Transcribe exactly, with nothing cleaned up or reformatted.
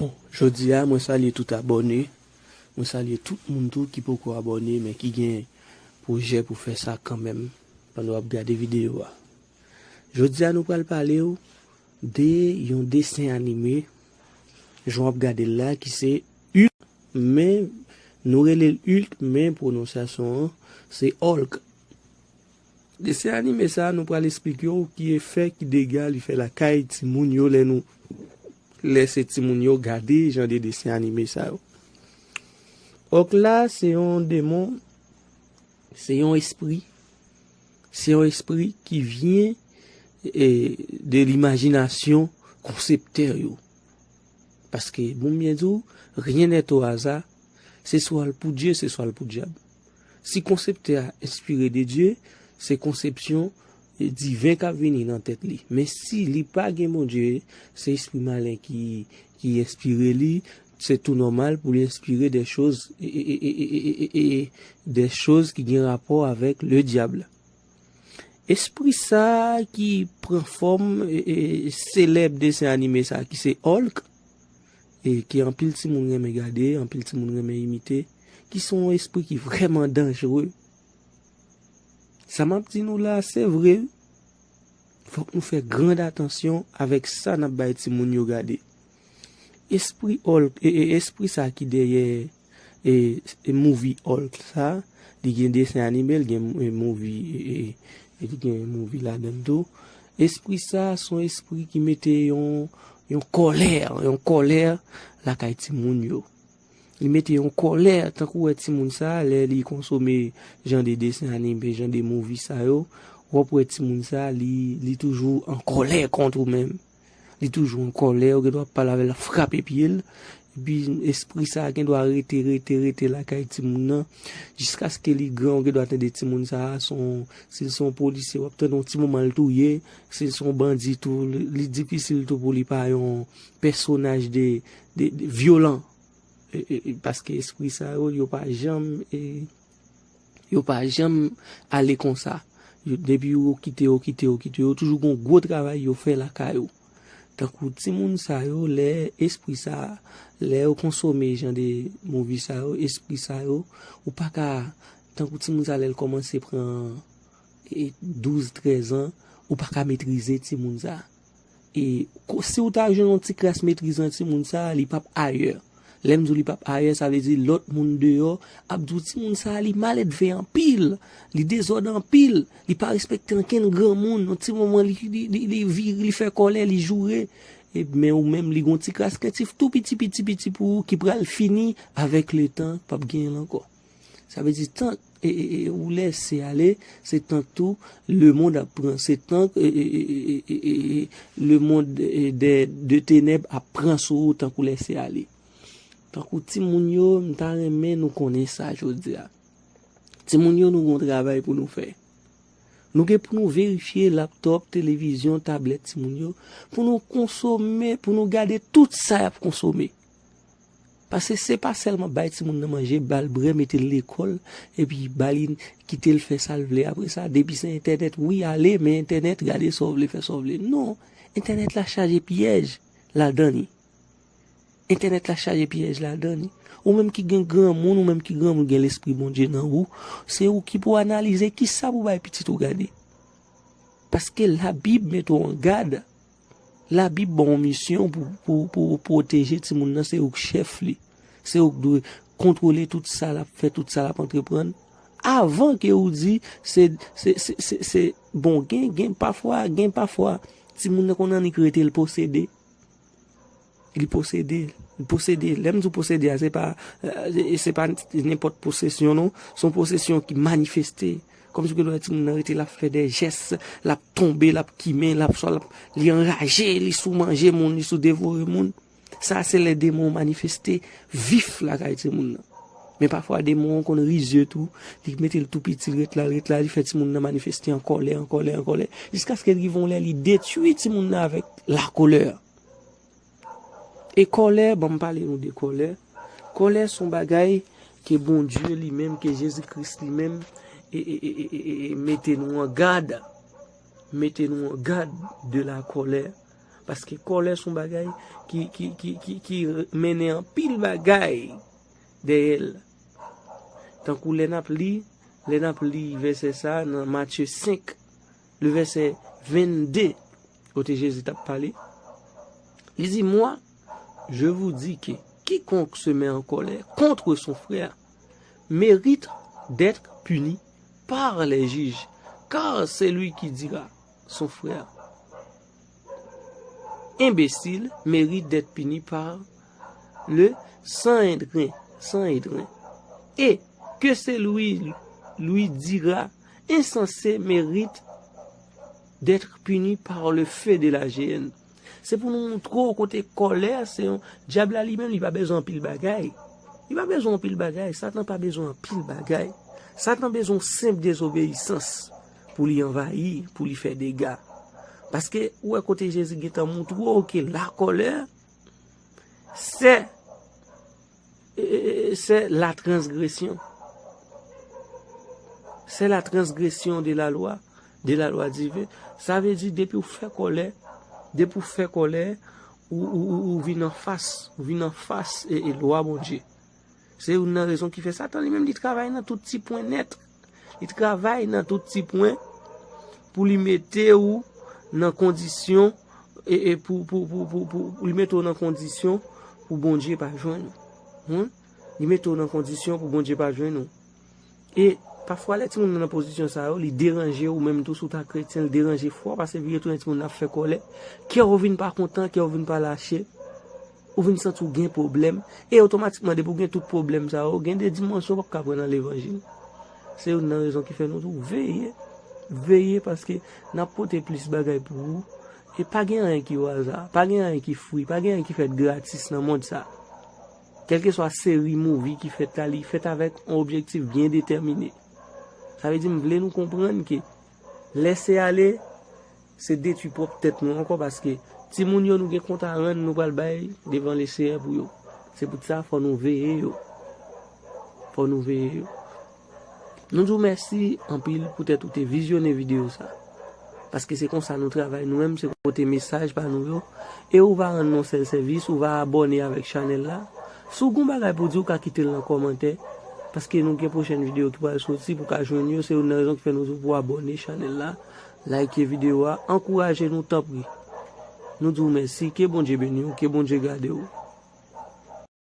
Bon, jodi a, mwen salye tout abòne. Mwen salye tout moun tou ki poko abòne, men ki gen pwojè pou fè sa kanmenm pandan w ap gade videyo a. Jodi a, nou pral pale w de yon desen anime, jan w ap gade l la, ki se Hulk, men nou rele l Hulk, men pwononsyasyon an se Hulk. Desen anime sa a, nou pral esplike w ki efè, ki dega li fè lakay timoun yo lè nou, lè se timoun yo gade jan de desen anime sa yo. Hulk la, se yon demon, se yon espri, se yon espri ki vyen, e, de limajinasyon konseptè yo. Paske, bon, m byen di w, rien n'est au hasard, se swa l pou Dye, se swa l pou dyab. Si konseptè a enspire de Dye, se konsepsyon, e, diven k ap vini nan tèt li. Men si li pa gen Bondye, se espri malen ki, ki enspire li, se tou nòmal pou li enspire de choz, e, e, de choz ki gen rapò avèk le diable. Espri sa a ki pran fòm, e, e, selèb desen anime sa a ki se Hulk, e ki anpil timoun renmen gade, anpil timoun renmen imite, ki se yon espri ki vrèman danjere. Sa m ap di nou la, se vre. Fòk nou fè grand atansyon avèk sa n ap bay timoun yo gade. Espri Hulk, e, e, espri sa ki dèyè, e, e movie Hulk sa, li gen desen anime, li gen, e, movie, e, e, e li gen movie ladan l tou. Espri sa, se yon espri ki mete yon, yon kòlè, yon kòlè lakay timoun yo. Li mete yon kòlè, tankou w wè timoun sa, lè li konsome jan de desen anime, jan de movie sa yo, w ap wè timoun sa, li, li toujou an kòlè kont ou menm. Li toujou an kòlè, ou gen dwa ap pale avè l, l ap frape pye l. Epi espri sa gen dwa rete, rete, rete lakay timoun nan, jiskaske li gran, ou gen dwa tande timoun sa, se yon, si l se yon polisye, w ap tande yon ti moman l touye, si l se yon bandi tou, li, li difisil tou pou li pa yon pèsonaj de, de, de vyolan. E, e, e, paske espri sa yo, yo pa janm, e, yo pa janm ale konsa. Yo, depi yo kite, yo kite, yo kite, yo toujou gon gwo travay yo fè lakay ou. Tankou timoun sa yo, lè espri sa, lè yo konsome jan de movie sa yo, espri sa yo, ou pa ka, tankou timoun sa, lè l kòmanse pran, e, douz, trèz an, ou pa ka metrize timoun sa. E ko-, si w ta jwenn yon ti kras metriz nan timoun sa, li p ap ayè. Lè m di w li p ap ayè, sa vle di lòt moun deyò ap di w timoun sa, li maledve anpil, li dezòd anpil, li pa respekte ankenn granmoun, yon ti moman li, li, li, li vire, li fè kòlè, li joure. E, men ou menm, li gon ti kras krentif tou piti, piti, piti pou ou ki pral fini avèk letan, p ap genyen l ankò. Sa vle di, tank, e, e, e, ou lèse ale, se tank tou lemonn ap pran, se tank, e, e, e, e, e, e, lemonn, e, de, de tenèb ap pran sou ou tank ou lèse ale. Tankou timoun yo, m ta renmen nou konnen sa jodi a. Timoun yo, nou gon travay pou nou fè. Nou gen pou nou verifye laptòp, televizyon, tablèt timoun yo, pou nou konsome, pou nou gade tout sa y ap konsome. Paske se pa sèlman bay timoun nan manje, ba l bwè, mete l lekòl, epi ba li, kite l fè sa l vle. Apre sa, depi se entènèt, wi, ale, men entènèt, gade sa w vle, fè sa w vle. Non, entènèt la chaje pyèj ladan li. Entènèt la chaje pyèj ladan li. Ou menm ki gen granmoun, ou menm ki granmoun gen lespri Bondye nan ou, se ou ki pou analize kisa pou bay pitit ou gade. Paske Labib mete w an gad. Labib ba w misyon pou, pou, pou w pwoteje timoun nan, se ou k chèf li. Se ou k dwe kontwole tout sa l ap fè, tout sa l ap antreprann. Avan ke ou di, se, se, se, se, se, bon, gen, gen pafwa, gen pafwa, timoun nan konn annik rete l posede. Li posede, li posede. Lè m di w posede a, se pa, e, se pa nenpòt posesyon, non. Se yon posesyon ki manifeste. Kòmsi w gen dwa wè timoun nan rete, l ap fè de jès, l ap tonbe, l ap kimen, l ap, swa l ap, li anraje, li sou manje moun, li sou devore moun. Sa se lè demon manifeste vif lakay timoun nan. Men pafwa demon an konn rizye tou, li mete l tou piti, l ret la, l ret la, li fè timoun nan manifeste an kòlè, an kòlè, an kòlè, jiskaske l rive yon lè li detwi timoun nan avèk lakolè. E kòlè, ban m pale nou de kòlè. Kòlè se yon bagay ke Bondye li menm, ke Jezi Kris li menm, e, e, e, e, e, e, mete nou an gad. Mete nou an gad de la colère. Paske kòlè se yon bagay ki, ki, ki, ki, ki mennen anpil bagay dèyè l. Tankou lè n ap li, lè n ap li vèsè sa a nan Matye senk, le vèsè vennde, kote Jezi t ap pale, li di, Moi, je vous dis que quiconque se met en colère contre son frère mérite d'être puni par les juges, car celui qui dira son frère imbécile mérite d'être puni par le Sanhédrin, Sanhédrin, et que celui lui dira insensé mérite d'être puni par le feu de la géhenne. Se pou nou montre w kote kòlè se yon, dyab la li menm li pa bezwen anpil bagay. Li pa bezwen anpil bagay. Satan pa bezwen anpil bagay. Satan bezwen yon senp dezobeyisans pou li anvayi, pou li fè dega. Paske ou wè kote Jezi gentan montre w ke la colère, c'est, c'est la transgression. C'est la transgression de la loi, de la loi divine. Sa vle di, depi w fè kòlè, depi w fè kòlè, ou, ou, ou, ou vin anfas, ou vin anfas e, e lwa Bondye. Se youn nan rezon ki fè Satan li menm li travay nan tout ti pwen nèt. Li travay nan tout ti pwen pou li mete w nan kondisyon, e, e pou, pou, pou, pou, pou, pou li mete w nan kondisyon pou Bondye pa jwenn ou. Hmm? Li mete w nan kondisyon pou Bondye pa jwenn ou. E pafwa lè timoun nan nan pozisyon sa yo, li deranje ou menm tou si w ta kretyen, li deranje fwa w, paske vire tounen timoun nan ap fè kòlè, kè w vin pa kontan, kè w vin pa lache, ou vin santi w gen pwoblèm, e otomatikman depi w gen tout pwoblèm sa yo, gen de dimansyon w p ap ka pran nan levanjil. Se youn nan rezon ki fè nou tou veye, veye paske n ap pote plis bagay pou ou, e pa gen anyen ki o aza, pa gen anyen ki fri, pa gen anyen ki fèt gratis nan mond sa. Kèlkeswa seri movie ki fèt la, li fèt avèk yon objektif byen detèmine. Sa vle di, m vle nou konprann ke lèse ale, se detwi pwòp tèt nou ankò, paske timoun yo nou gen kont a rann nou pral bay devan Leseyè pou yo. Se poutsa fò nou veye yo. Fò nou veye yo. Nou di w mèsi anpil poutèt ou te vizyone videyo sa. Paske se konsa nou travay nou menm, se pote mesaj pa nou yo. E ou va rann nou sèl sèvis, ou va abòne avèk chanèl la. Si w gen yon bagay pou di, ou ka kite l nan kòmantè. Paske nou gen pwochèn videyo ki pral soti pou w ka jwenn yo. Se youn nan rezon ki fè nou di w pou w abòne chanèl la, like videyo a, ankouraje nou tanpri. Nou di w mèsi, ke Bondye beni w, ke Bondye gade w.